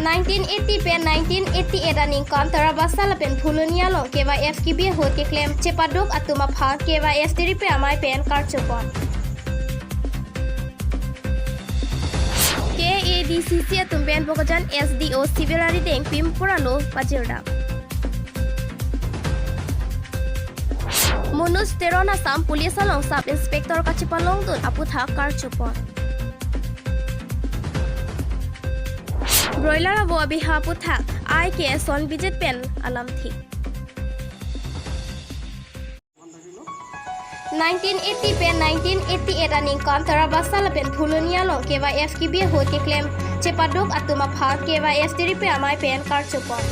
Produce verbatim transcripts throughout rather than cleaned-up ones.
Nineteen eighty pen nineteen eighty-eight aningkan Tarabasa lapen Phuloni along K Y F kebi ahut keklem chepaduk atum aphan K Y F tiripi amei pen karchopon. K A D C C atum pen Bokajan S D O Civil Arideng pimpur alo pajirdam. Manoj Teron Assam Police along Sub Inspector kachepalongdun aputhak karchopon. Broiler avo abiha aputhak I K S on bijit pen alamthe. Nineteen eighty pen nineteen eighty-eight aningkan Tarabasa lapen Phuloni along K Y F kebi ahut keklem chepaduk atum aphan K Y F tiripi amei pen karchopon.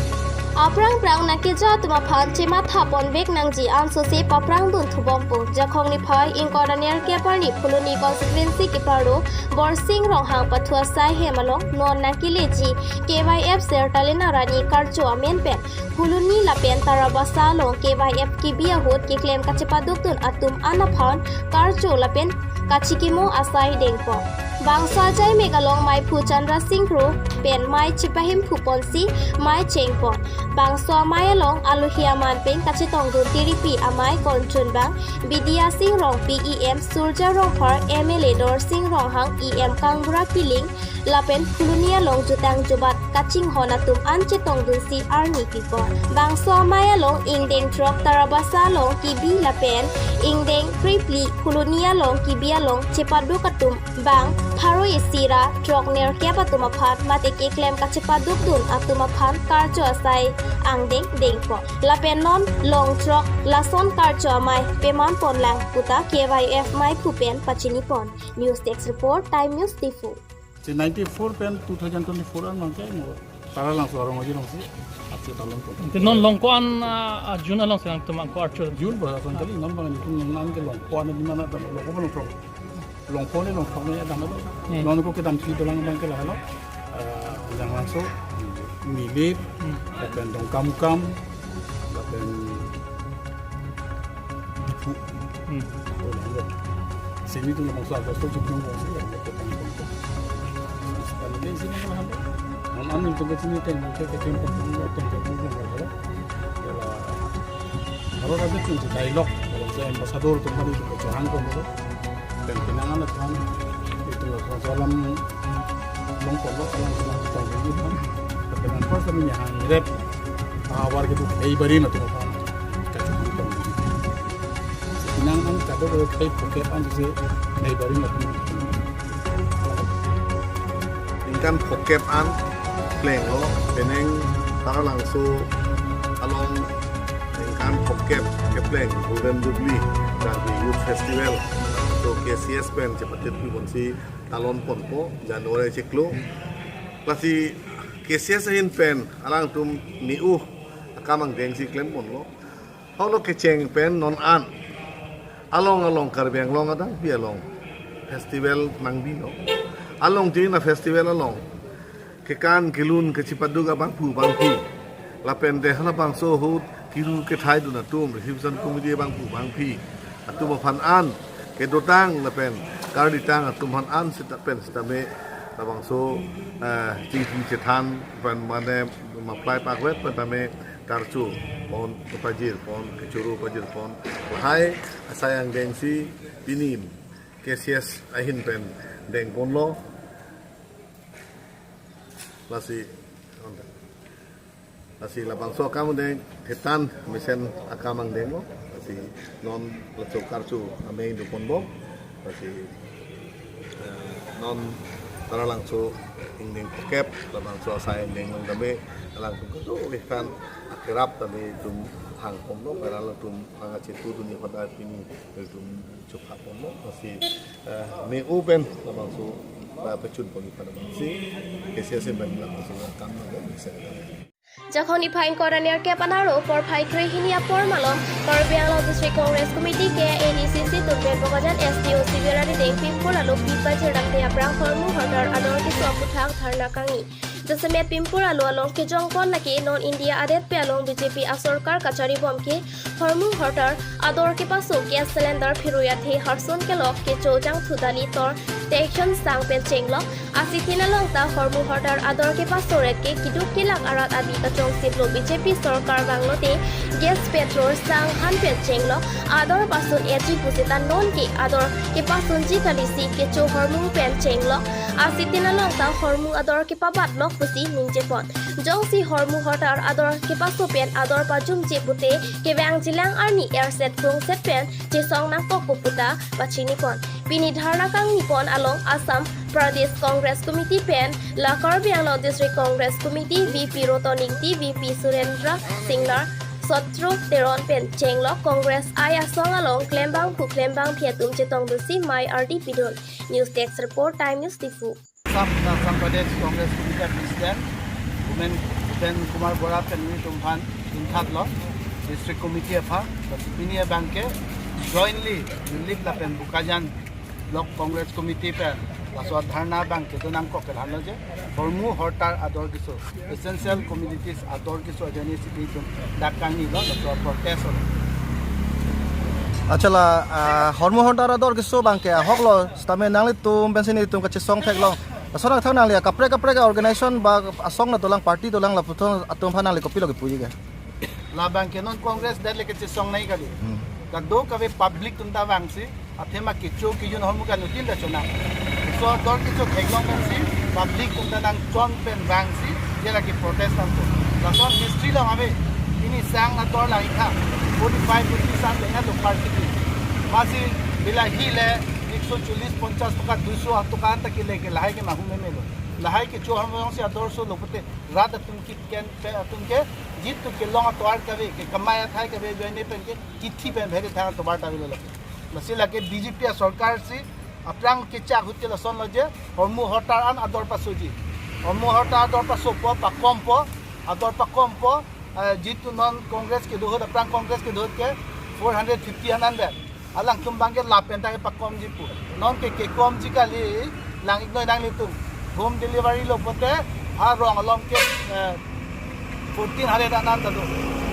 Aphrang phrang nangkeja atum aphan chemathapon vek nangji ansose paphrangdun thubompo. Jakhong niphai ingkoi ra nerkep arni Phuloni constituency keparlo Borsing Ronghang pathu asai hem along non nangkeleji K Y F Sertalin arni karcho amen pen Phuloni lapen Tarabasa along K Y F kebi ahut keklem kachepadukdun atum an aphan karcho lapen kachikimo asai dengpon. Bangso ajai mek along meiphu Chandra Singh Kro pen mei chepahemphuponsi mei chengpon. Bangso amei along alohi aman pen kachetongdun tiripi amei konchunbang Bidya Sing Rongpi E M, Surja Rongphar M L A, Dorsing Ronghang E M, Kangbura Killing lapen Phuloni along jutang jubat kachinghon atum an chetongdunsi arni pipon. Bangso amei along ingdeng throk Tarabasa along kebi lapen ingdeng krephli Phuloni along kebi along chepaduk atum bang pharo isi ra throk nerkep atum aphan mate keklem kachepadukdun atum aphan karcho asai angdeng dengpon. Lapen non long throk lason karcho amei pemanponlang puta K Y F meiphu pen pachinipon. News Desk Report, Time News Diphu. Si ninety-four pen two thousand twenty-four an mangke mo Taralangso arong aji alongsi ache talon ko. Te non long ko-an, ah, ah, June alongsi nangtum ako archo. June ba san kali non bang ni kum non an ke long ko-an di mana da long ko long throk. Long ko ne long throk ne dam lo. Hmm. Non ko kedam si dolang bang ke lahelo. Eh, Janglangso, Milip, Hmm. lapen Dongkamukam, lapen Diphu. Hmm. Oh, lahelo. Semi tu langsung Agosto jumjung bangsi lahelo. Kalau dia sini kan lahelo. An an tu ke sini teng ke ke teng ke teng ke teng ke teng ke lahelo. Kalau ada tu dialog, kalau saya ambassador tu hari tu kecurang ko dulu. Dan kenangan akan itu lah kalau salam long ko lo kalau salam kita ini kan. Tapi kan pas kami nyahan rep. Awar gitu, eh, bari na tu kan. Kacung ko. Kenangan kado kalau kai pocket an tu si, eh, bari na tu. Ningkan phokep an plenglo, penang Taralangso along ningkan phokep kepleng Golden Jubilee Karbi Youth Festival. So K C S pen chepatitpiponsi talon ponpo January chiklo. Lasi K C S ahin pen alangtum niu akam angdengsi klemponlo. Holo kecheng pen non an along along Karbi Anglong adang pi along festival nangbilo. Along tin a festival along kekan kelun kechepaduk abangphu bangphi. Lapen de halabangso ahut kiru kethaidun atum, reception committee abangphu bangphi atum aphan an kedotang lapen karditang atum aphan an seta pen setame labangso, eh, chingki chethan pen mane maplai pakvet pen tame karcho pon, kepajirpon, kechoro pajirpon. Lahai asai angdengsi pini K C S ahin pen dengponlo. Lasi, lasi labangso akam angdeng thetan mesen akam angdenglo. Lasi non laso karcho ameng doponbom. Lasi, eh, non Taralangso ingdeng phokep, labangso asai angdeng along tame alangtum kedo ikan akerap tame itum hangponlo, paralangtum hang achetu dunia pada pini itum chuphaponlo. Lasi, eh, niu pen labangso, eh, pechunpon ipan abangsi K C S pen labangso akam abang bisa. Jakhong niphai ingkoi ra nerkep anaro porphai krehini apor malom Karbi Anglong District Congress Committee K A D C C atum pen Bokajan S D O Civil Arideng pimpur alopi pajirdamde aphrang hormu hortar ador keso aputhak dharna kangni. Jasemet pimpur alo along kejongpon lake non India adetpe along B J P asorkar kacharibom ke hormu hortar ador kepaso gas cylinder phirui athe harsun kelok kecho jangthu dali tor tension sang pen chenglok. Asitin along ta hormu hortar ador kepaso ret ke keduk kelak arat abi kachongsit lo B J P sorkar vanglote gas petrol sang han pen chenglok. Ador pasun eji pusita non ke ador kepasunji kalisi kecho hormu pen chenglok. Asitin along ta hormu ador kepabatlok pusi ningjepon. Jongsi hormu hortar ador kepaso pen ador pajumje pute kevang jilang arni erset kongset pen chesong nangkok pu puta pachinipon. Pini dharna kangnipon along Assam Pradesh Congress Committee pen la Karbi Anglong District Congress Committee V P Roton Ingti, V P Surendra Singnar, Sotro Teron pen chenglok. Congress ai asong along klembang ku klembang phi atum chetong dunsi mai ardi pidun. News Desk Report, Time News Diphu. Assam, Assam Pradesh Congress Committee President, Bhupen, Bhupen Kumar Bora pen nelitum aphan ingthatlo, District Committee aphan, bas pini abangke jointly, Nilip lapen Bokajan Block Congress Committee pen, laso dharna abangke do nangkok ke lalo je, hormu hortar ador keso, essential commodities ador keso ajoine si nelitum dak kangnilo, laso protest lo. Achala, ah, hormu hortar ador keso abangke ahoklo, sitame nanglitum pensi nelitum kachesong theklong. Laso nangthang nangli kaprek kaprek organization ba asong na dolang, party dolang, laputhot atum aphan nangli kopilo kepuji ke? Labangke non Congress det le kachesong nai kali. Hmm. Kadokave public atum ta vangsi, athema kecho kejun hormu kanutin ta chonang. So ador kecho theklong pensi, public atum ta nangchon pen vangsi, jela ke protest nangpo. Lason history along ave, pini sang ador lang ikha, forty-five rupees an lenga lo per kg. Masi bila hile, ekso chollis, ponchas toka, duiso toka an ta kele ke lahai ke mahu memelo. Lahai kecho hormu jongsi ador solo pute, rat atum ke ken pe atum ke, jitu kelong atovar kave, ke kamai athai kave ajoine pen ke, kithi pen bheri thang atovar ta avelo lake. Lasi lake B J P asorkar si, aphrang kechak ahut ke lasonlo je, hormu hortar an ador pasoji. Hormu hortar ador pasopo, pakompo, ador pakompo, eh, jitu non Congress kedo ahut, aphrang Congress kedo ahut ke four hundred fifty an anvet. Alangtum abangke lapen ta kepakomji pu. Non ke kekomji kali, lang-iknoi nanglitum. Home delivery lo pute, arong along ke, eh, fourteen hundred an an ta do.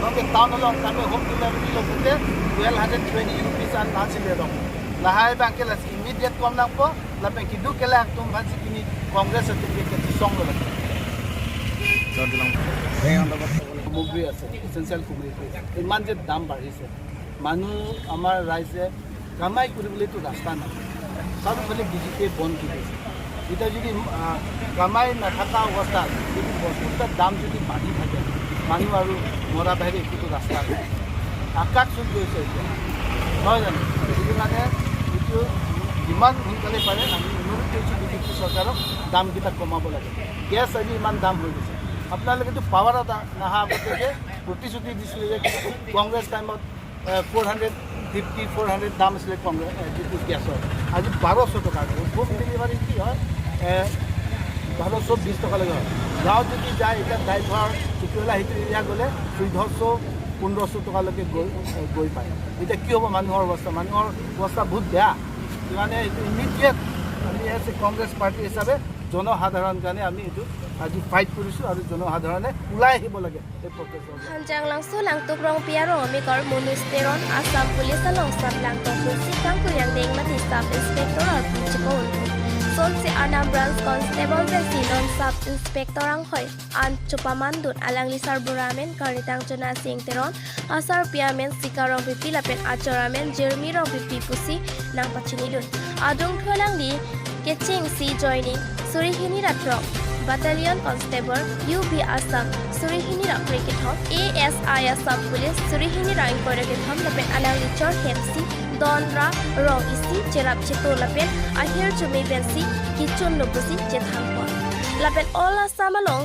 Non ke town along tame home delivery lo pute, twelve hundred twenty rupees an an si le dong. Lahai abangke lasi immediate kom nangpo, lapen keduk kelak atum aphansi pini Congress atum ke kachesong lo lake. সামগ্ৰী আছে, essential commodity, ইমান যে দাম বাঢ়িছে, মানুহ, আমাৰ ৰাইজে কামাই কৰিবলৈতো ৰাস্তা নাই, চাৰিওফালে বিজেপিয়ে বন্ধ কৰি দিছে। এতিয়া যদি, আহ, কামাই নাথাকা অৱস্থাত যদি বস্তুকেইটাৰ দাম যদি বাঢ়ি থাকে, মানুহ আৰু মৰা বাহিৰে একোতো ৰাস্তা নাই। আকাশ চুই গৈছে এতিয়া, নহয় জানো? গতিকে মানে এইটো যিমান সোনকালে পাৰে আমি অনুৰোধ কৰিছোঁ বিজেপি চৰকাৰক দামকেইটা কমাব লাগে। গেছ আজি ইমান দাম হৈ গৈছে। আপোনালোকেতো পাৱাৰত আ-, নাহা আগতে যে প্ৰতিশ্ৰুতি দিছিলে যে কংগ্ৰেছ টাইমত, এ, four hundred fifty, four hundred দাম আছিলে কংগ্ৰেছ, এ, যিটো গেছৰ। আজি বাৰশ টকা। হোম ডেলিভাৰী কি হয়? এ, বাৰশ বিশ টকালৈকে হয়। গাঁৱত যদি যায়, এতিয়া ড্ৰাইভাৰ ইটোৱেলা সেইটো এৰিয়া গ'লে চৈধ্যশ, পোন্ধৰশ টকালৈকে গৈ, এ, গৈ পায়। এতিয়া কি হ'ব মানুহৰ অৱস্থা? মানুহৰ অৱস্থা বহুত বেয়া। সেইকাৰণে এইটো ইমিডিয়েট আমি এজ এ কংগ্ৰেছ পাৰ্টি হিচাপে জনসাধাৰণ কাৰণে আমি এইটো আজি ফাইট কৰিছোঁ আৰু জনসাধাৰণে ওলাই আহিব লাগে এই প্ৰটেষ্টৰ। Hanjanglangso Langtup Rongpi arong amekar Manoj Teron Assam Police along sat langtokdunsi kangkuyang deng mati Sub Inspector arpu chiko-un. Sonsi Arnam Branch Constable pensi non Sub Inspector anghoi an chopamandun. Alangli sarbura amen Karitang Chona Sing Teron, asarpi amen Sika Rongpipi lapen achor amen Jeremy Rongpipi pusi nangpachinidun. Adungthu alangli kechengsi joining suri hini ra throk, Battalion Constable U B Assam suri hini ra phre kethom, A S I Assam Police suri hini ra ingkoi ra kethom lapen alangli chor hemsi don ra rong isi cherap cheto lapen ahirjume pensi kechunlo pusi chethangpon. Lapen all Assam along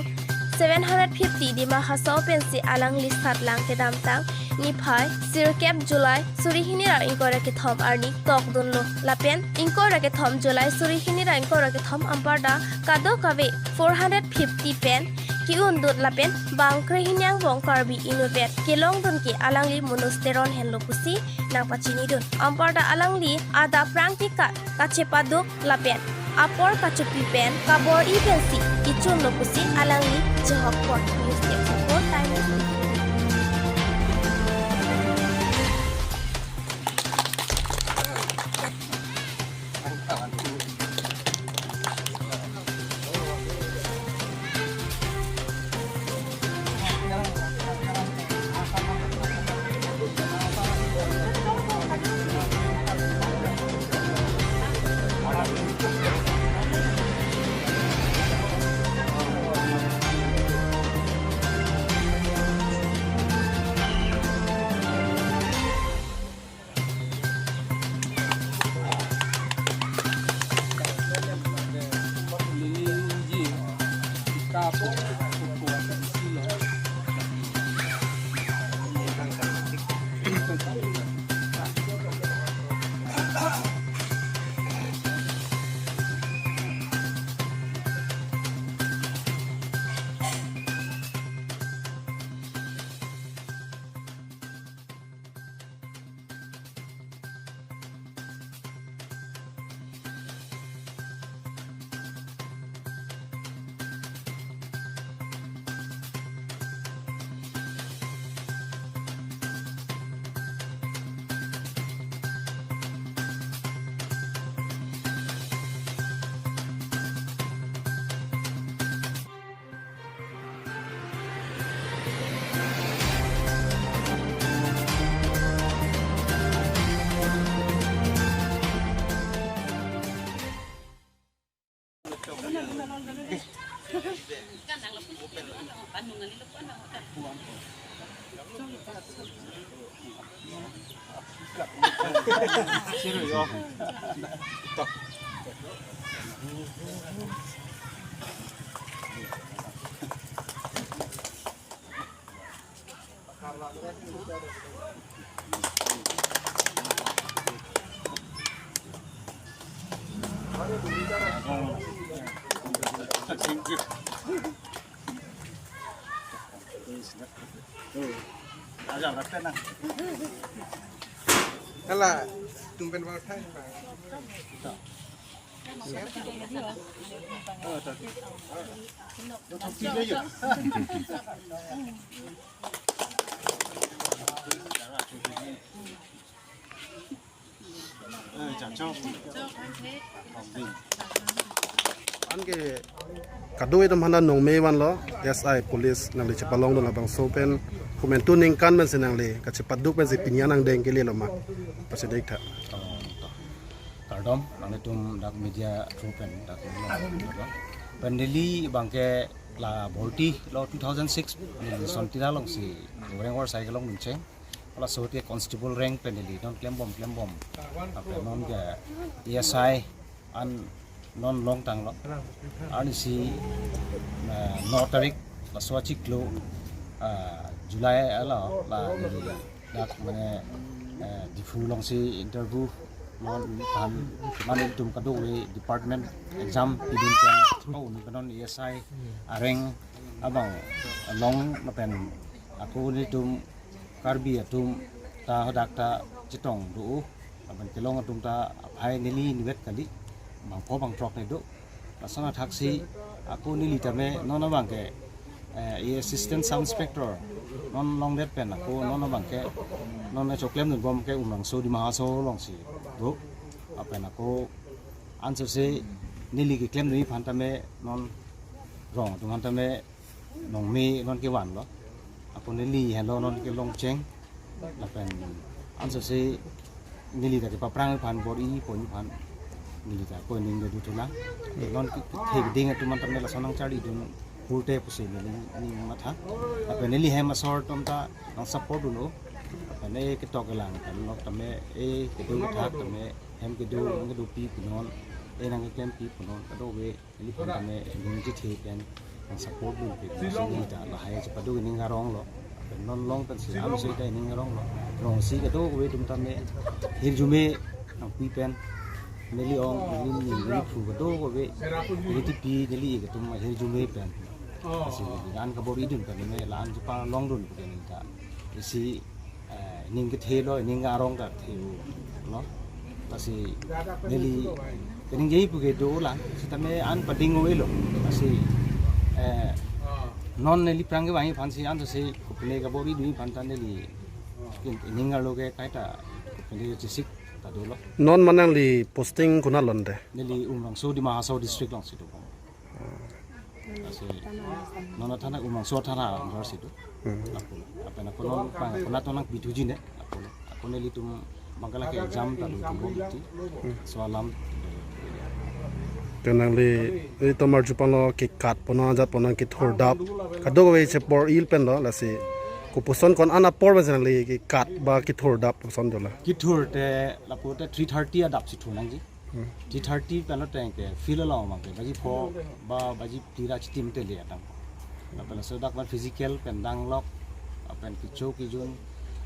seven hundred fifty Dima Hasao pensi alangli sat lang kedamtang niphai sirkep July suri hini ra ingkoi ra kethom arni tokdunlo lapen ingkoi ra kethom July suri hini ra ingkoi ra kethom anparta kadokave four hundred fifty pen ke-undun lapen bang krehini angbong Karbi inutvet kelongdun ke alangli Manoj Teron henlo pusi nangpachinidun. Anparta alangli adap prangke ka kachepaduk lapen apor kachopi pen kabor-i pensi kechunlo pusi alangli chehokpon. News Desk Report, Times T V. Hala, tum pen bang thai bang. Anke kadokave atum aphan ta nongme vanlo, S I, police nangli chepalongdun labangso pen komantu ningkan pensi nangli kachepaduk pensi pini an angdeng kelelo ma? Pasi dei tha. Kardom, nanglitum dak media through pen dak nanglo. Pen neli abangke la borti lo two thousand six, neli Sontila alongsi Rengwar sai kelong nuncheng. Laso te constable rank pen neli non klembom klembom. Lapen non ke A S I an non longtanglo. Arnisi, eh, no tarik laso achiklo, eh, July alo la neli dak mane, eh, Diphu alongsi interview non aphan mane itum kadokave department exam pidun pen, oh, non A S I a rank abang long lapen ako nelitum Karbi atum ta hadak ta chetong do, lapen kelong atum ta aphai neli nivet kali, bangpho bangthrok ne do. Lason athaksi ako neli tame non abangke, eh, assistant sub inspector non longdet pen ako non abangke non choklem dunbom ke Umrangso Dima Hasao alongsi do. Lapen ako ansose neli keklemdunji aphan tame non rong atum aphan tame nongme non kevanlo. Ako neli henlo non kelongcheng. Lapen ansose neli ta kepaphrang aphan bor-i pon aphan neli ta ako ning kedo thulang. Non ke, kethe keding atum aphan tame lason nangcharlidun pulote pusi neli ning matha. Lapen neli hem asor atum ta nang support dunlo. Lapen e ketok kelang kan lok tame e kedo kethak tame hem kedo nangkedopi punon, e nangkeklempi punon kadokave neliphan tame ning chethe pen nang support dunpe. Lasi neli ta lahai chepaduk ning aronglo. Pen non long pensi ansose ta ning aronglo. Rong isi kadokave atum tame hirjume nangpi pen neli ong, neli ni, neli phu kadokave neli tipi neli ik atum hirjume pen. Lasi neli an kabor-i dun pen me la-an chepalongdun pen neli ta isi, eh, ning kethelo, ning arong ta thelo. Lasi neli Peningjeji puke dolang, sitame an pading oi lo. Lasi, eh, non neli prang kevangji aphan si an si kopine kabor-i doji aphan ta neli ning arlo ke kaita kopine chesik ta dolo. Non mane nangli posting konat along de? Neli Umrangso, Dima Hasao district alongsi do. Lasi non thana, Umrangso thana under si do. Hmm. Lapu. Lapen ako non pang, ako nat nang B two G ne. Lapu. Ako nelitum abang ke lake exam ta do tum bom ti. Hmm. So alam. Te nangli, nelitum arju ponlo ke kat pon ajat pon nang kethurdap. Kadokave chepor-i pen lo lasi. Kopuson ko-an apor pensi nangli ke kat ba kethurdap koson dolang? Kethur te lapu te three thirty adap si thur nangji. Hmm. Three thirty pen lo teng ke field along abang ke baji pho ba baji phli ra chitim te le atang. Lapen laso dak ban physical pen danglok, lapen kecho kejun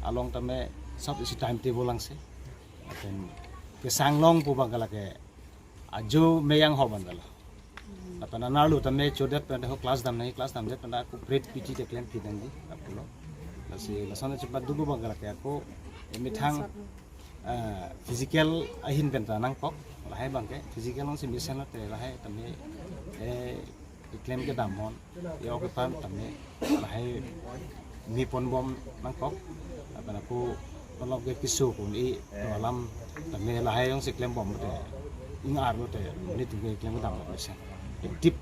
along tame sab isi timetable lang si. Lapen kesang long pu abang ke lake ajo meyang ho ban dala. Lapen anerlo tame chodet pen ho class dam nangji, class damdet pen ako prep P T te klem phi nangji, lapulo. Lasi lason chepat dubu abang ke lake ako emethang, eh, physical ahin pen ta nangkok, lahai abang ke physical along si mesen te lahai tame, eh, keklem kedam hon, ya oke pan tame lahai me pon bom nangkok, lapen ako tolok ke keso ko-an-i to alam tame lahai along si klem bom te, ing arlo te, nelitum ke klem kedam bom mesen. Active.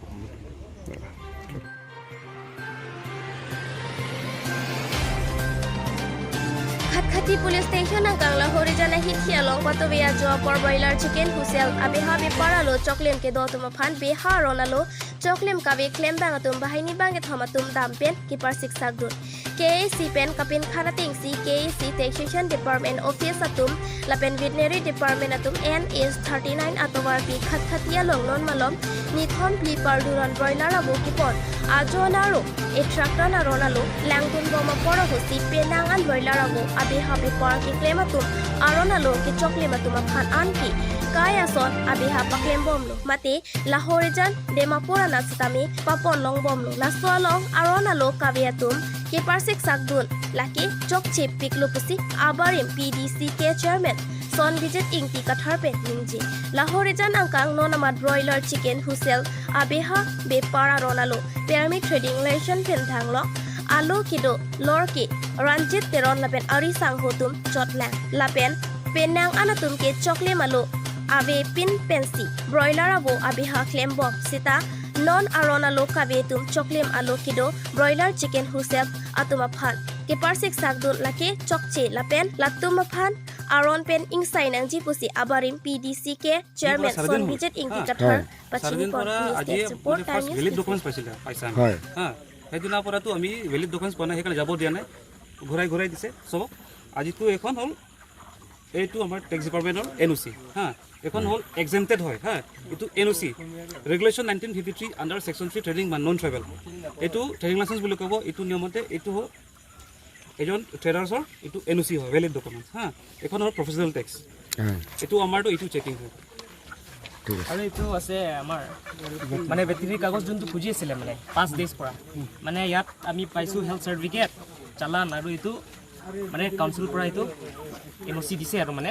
Khatkhati Police Station angkang Lahorijan ahithi along Patove ajo apor broiler chicken wholesale abeha bepar alo choklem kedo atum aphan beha aron alo choklem kave klembang atum banghini bangkethom atum dam pen keparsik sakdun. K A C pen kapinkhat atengsi K A C Taxation Department Office atum lapen Veterinary Department atum N S thirty-nine atovarpi Khatkhati along non malom nithom phli parduron broiler avo kepon ajo anaro e truck ton aron alo langdun bom apor ahutsi penang an broiler avo abeha bepar keklem atum aron alo kechoklem atum aphan anke kai ason abeha paklem bomlo mate Lahorijan Dimapur anat sitame papon long bomlo. Laso along aron alo kave atum keparsik sakdun lake chokche piklo pusi abarim P D C K chairman Sonbijit Ingti Kathar pen ningje. Lahorijan angkang non amat broiler chicken wholesale abeha bepar aron alo permit trading license pen thanglok alo kedo lorke Ranjit Teron lapen ari sangho atum chotlang lapen penang an atum ke choklem alo avepin pensi broiler avo abeha klem bom sita non aron alo kave atum choklem alo kedo broiler chicken wholesale atum aphan keparsik sakdun lake chokche lapen latum aphan aron pen ingsai nangji pusi abarim P D C K chairman Sonbijit Ingti Kathar pachini pon. News desk report, Times News. হয়। হা, সেইদিনাৰ পৰাতো আমি valid documents পোৱা নাই, সেইকাৰণে যাব দিয়া নাই, ঘূৰাই ঘূৰাই দিছে চবক। আজিতো এখন হ'ল, এইটো আমাৰ টেক্স ডিপাৰ্টমেণ্টৰ এন অ' চি, হা, এখন হ'ল এক্সেমটেড হয়, হা, এইটো N O' C, regulation nineteen fifty three under section three trading বা নন ট্ৰাইবেল, এইটো ট্ৰেডিং লাইচেন্স বুলি ক'ব, এইটো নিয়মতে এইটো হ'ল এজন ট্ৰেডাৰ্ছৰ এইটো এন অ' চি হয়, ভেলিড ডকুমেণ্টছ, হা, এখন হ'ল প্ৰফেচনেল টেক্স, হয়। এইটো আমাৰতো এইটো চেকিং হয়। ঠিক আছে। আৰু এইটো আছে আমাৰ মানে ভেটেৰিনেৰী কাগজ যোনটো খুজি আছিলে মানে পাঁচ ডেইজ পৰা, মানে ইয়াত আমি পাইছোঁ হেল্থ চাৰ্টিফিকেট, চালান আৰু এইটো মানে কাউন্সিলৰ পৰা এইটো এন অ' চি দিছে আৰু মানে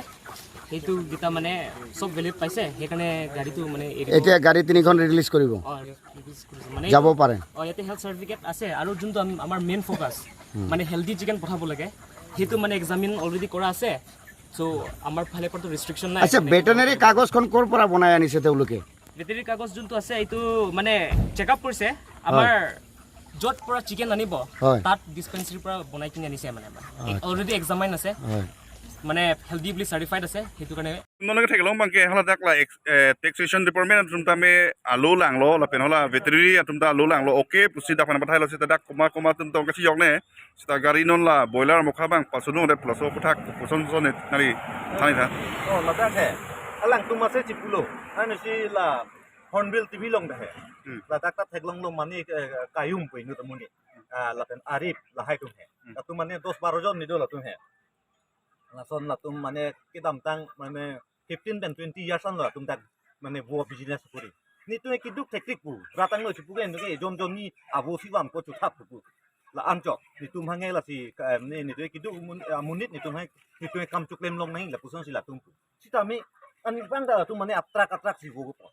সেইটো দুটা মানে চব ভেলিড পাইছে, সেইকাৰণে গাড়ীটো মানে এৰিব। এতিয়া গাড়ী তিনিখন ৰিলিজ কৰিব? অ, ৰিলিজ কৰিছে। মানে যাব পাৰে? অ, ইয়াতে হেল্থ চাৰ্টিফিকেট আছে আৰু যোনটো আম-, আমাৰ মেইন ফ'কাছ মানে হেল্ডি চিকেন পঠাব লাগে, সেইটো মানে এক্সামিন অলৰেডি কৰা আছে। চ' আমাৰ ফালে পৰাতো ৰেষ্ট্ৰিকশ্যন নাই। আচ্ছা, ভেটেৰিনেৰী কাগজখন ক'ৰ পৰা বনাই আনিছে তেওঁলোকে? ভেটেৰিনেৰী কাগজ যোনটো আছে এইটো মানে চেকআপ কৰিছে আমাৰ য'ত পৰা চিকেন আনিব, হয়। তাত ডিছপেন্সাৰীৰ পৰা বনাই কিনি আনিছে মানে আমাৰ। আচ্ছা। অলৰেডি এক্সামাইন আছে, হয়। মানে হেল্ডি বুলি চাৰ্টিফাইড আছে, সেইটো কাৰণে। Nonke theklong abangke hala dak la ex-, eh, taxation department atum tame alo langlo lapen hala veterinary atum ta alo langlo, okay pusi dak aphan pathailo seta dak koma koma atum tong kachijokne seta gari non la boiler mokha abang pasunung det plus o puthak puson son nari thani tha. Oh, ladak he. Alangtum ase chipulo. Anu si la Hornbill T V along dak he. Hmm. Ladak ta theklonglo mane, eh, Kayum pu inut amonit. Ah, lapen Arif lahai atum he. Hmm. Latum mane dos baro jon ni do latum he. Lason latum mane kedamtang mane fifteen pen twenty years anlo latum dak mane vo business kori. Netum ke keduk thektik pu. Ratanglo chipu ke netum ke jon jon ni avo si bam ko chuthap pu. La anchot netum hanghe lasi ka, ne, netum ke keduk amun-, amonit netum hang, netum ke kam choklem long nangji lapuson si latum pu. Sitame Aningkan ta latum mane atrak atrak si vo po.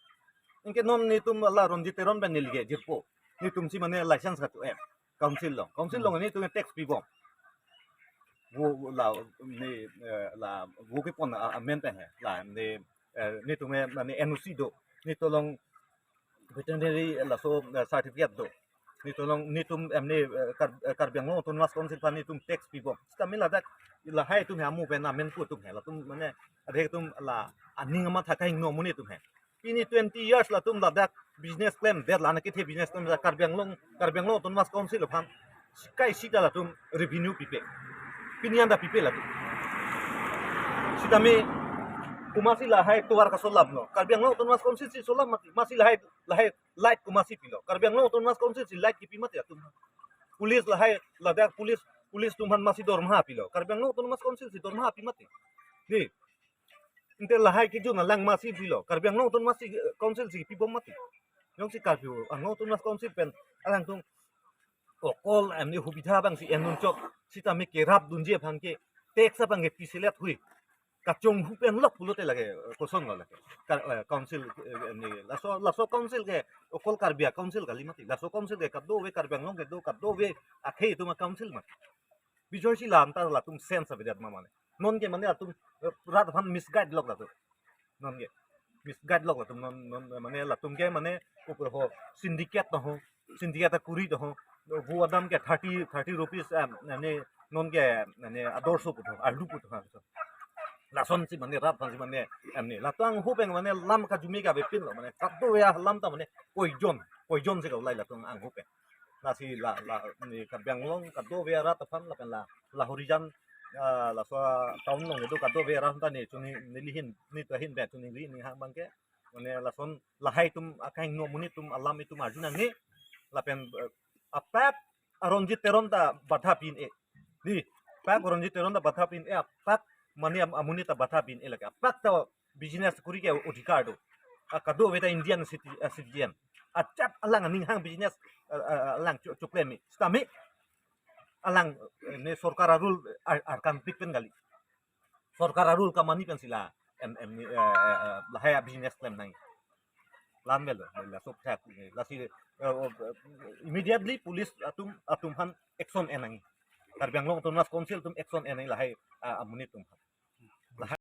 Anke non netum la Ronjit Teron pen neli ke jirpo. Netum si mane license katu eh. Council along. Council along netum tax pibom. Vo, vo la ne, eh, la vo kepon a, amen pen he. La ne, eh, netum eh, mane N O C do. Netum along veterinary laso, eh, certificate do. Netum along netum em ne, eh, Kar-, eh, Karbi Anglong Autonomous Council aphan netum tax pibom. Sitame ladak lahai atum he amu pen amen pu atum he. Latum mane adhe atum la aning amatha kahingno amonit atum he. Pini twenty years latum ladak business klemdet, la nang kethe business klemdet, Karbi Anglong, Karbi Anglong Autonomous Council aphan kai sita latum revenue pipe. Pini anda pipe latum. Sitame komatsi lahai tovar kasolamlo? Karbi Anglong Autonomous Council si solam mati. Masi lahai, lahai light komatsi pilo? Karbi Anglong Autonomous Council si light kipi mati atum. Police lahai, ladak police, police atum aphan masi dormaha pilo? Karbi Anglong Autonomous Council si dormaha pi mati. Di. Ante lahai kejun alang masi pilo? Karbi Anglong Autonomous, eh, Council si pibom mati. Jongsi Karbi Anglong Autonomous Council pen alangtum okol em ne hubidha abang si en un chok, sitame kerap dunji aphan ke tax abang ke piselet hui. Kachonghu pen lok pulote lake, eh, kosonlo lake. Ka-, eh, council, eh, em ne, laso, laso council ke okol Karbi a-council kali mati. Laso council ke kadokave Karbi Anglong kedo kadokave akhei atum a-council mati. Bijoy si lam ta latum sense avedet ma mane. Non ke mane latum, eh, rat aphan misguide lok latum. Non ke misguide lok latum non, non mane latum ke mane upor ho syndicate to ho, syndicate akuri to ho. Vo adam ke thirty, thirty rupees, em, mane non ke mane ador so puto, arlu puto ha. Lason si mane rat aphan si mane em ne. Latum angho pen mane lam kajumi kavepinlo mane. Kadokave alam ta mane poison, poison si kalai latum angho pen. Lasi la, la, ne Karbi Anglong kadokave arat aphan lapen la, la Horijan, ah, laso town along kedo kadokave arat ta ne chuningri, neli ahin, neta ahin pen chuningri ning hang abang ke. Mane lason lahai atum akahingno amonit atum alam itum arju nangne. Lapen, eh, apak a Ronjit Teron ta badha pin-e. Di, apak Ronjit Teron ta badha pin-e, apak mane am-, amonit ta badha pin-e lake. Apak ta business kuri ke odhikar do. A kadokave ta Indian citi-, ah, citizen. Ajat alang aning hang business, ah, ah, alang cho-, chokleme. Sitame alang, eh, ne sorkar a-rule ar-, arkan pik pen kali. Sorkar a-rule kamani pen si la em, em, eh, eh, eh, lahai a-business klem nang. Lam velo, laso thak, eh, lasi, eh, oh, eh, immediately police atum, atum aphan action en nang. Karbi Anglong Autonomous Council atum action en nang lahai, ah, amonit atum aphan.